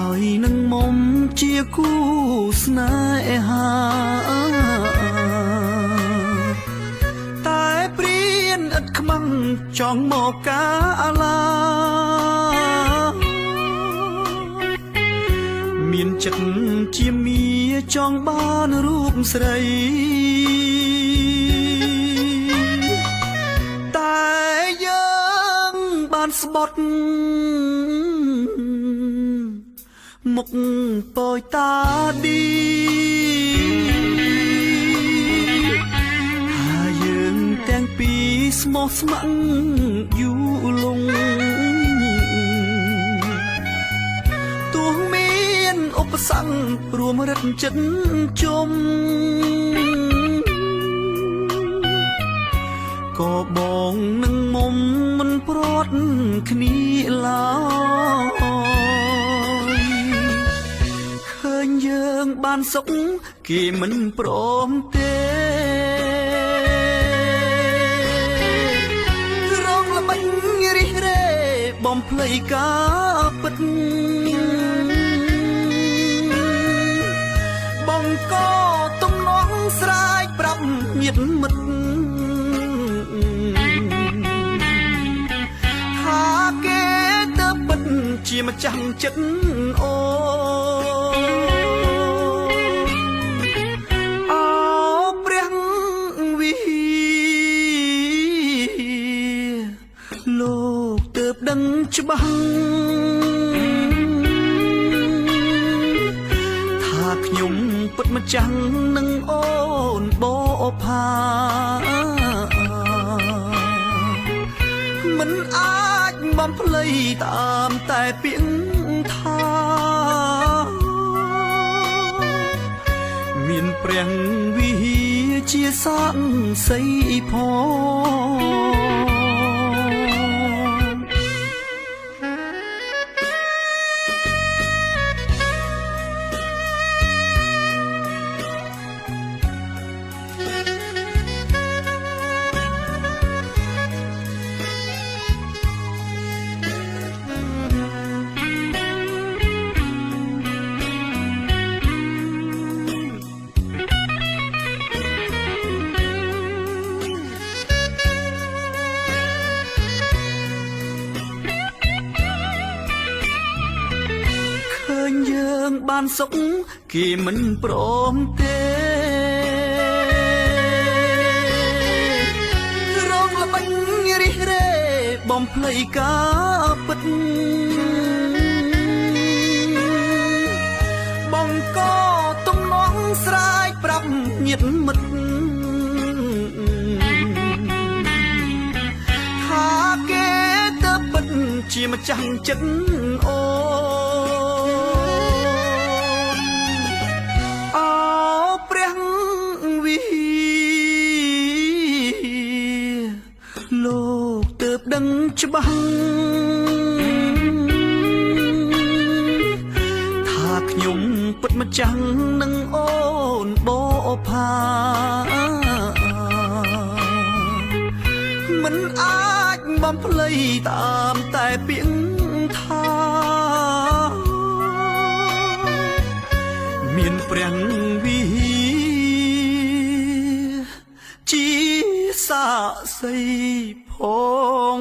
ហើយនឹងមុំជាគូស្នេហាតែព្រានឥតខ្មាំងចង់មកកាឡាមានចិត្តជាមីចង់បានរូបស្រីតែយើងបានស្បត់មុខពយតាឌីថាយើងទាំងពីរស្មោះស្ម័គ្រយូរលងទោះមានឧបសគ្គរួមរិទ្ធចិត្តជុំក៏បងនឹងមុំមិនព្រាត់គ្នាឡើយឃើញយើងបានសុខគេមិនព្រមទេរងល្បិចរិះរេបំភ្លៃការពិតបងក៏ទំនងស្រាយប្រាប់ញាតិមិត្តថាគេទៅពិតជាម្ចាស់ចិត្តអូអោព្រះវិហារលោកទើបដឹងច្បាស់ថាខ្ញុំពិតម្ចាស់នឹងអូនបផាមិនអាចបំភ្លៃតាមតែពាក្យថាមានព្រះវិហារជាសាក្សីផងឃើញយើងបានសុខគេមិនព្រមទេរងល្បិចរិះរេបំភ្លៃការពិតបងក៏ទំនងស្រាយប្រាប់ញាតិមិត្តថាគេទៅពិតជាម្ចាស់ចិត្តអូនអោព្រះវិហារលោកទើបដឹងច្បាស់ថាខ្ញុំពិតម្ចាស់នឹងអូនបផាមិនអាចបំភ្លៃតាមតែពាក្យថាមានព្រះវិហារជាសាក្សីផង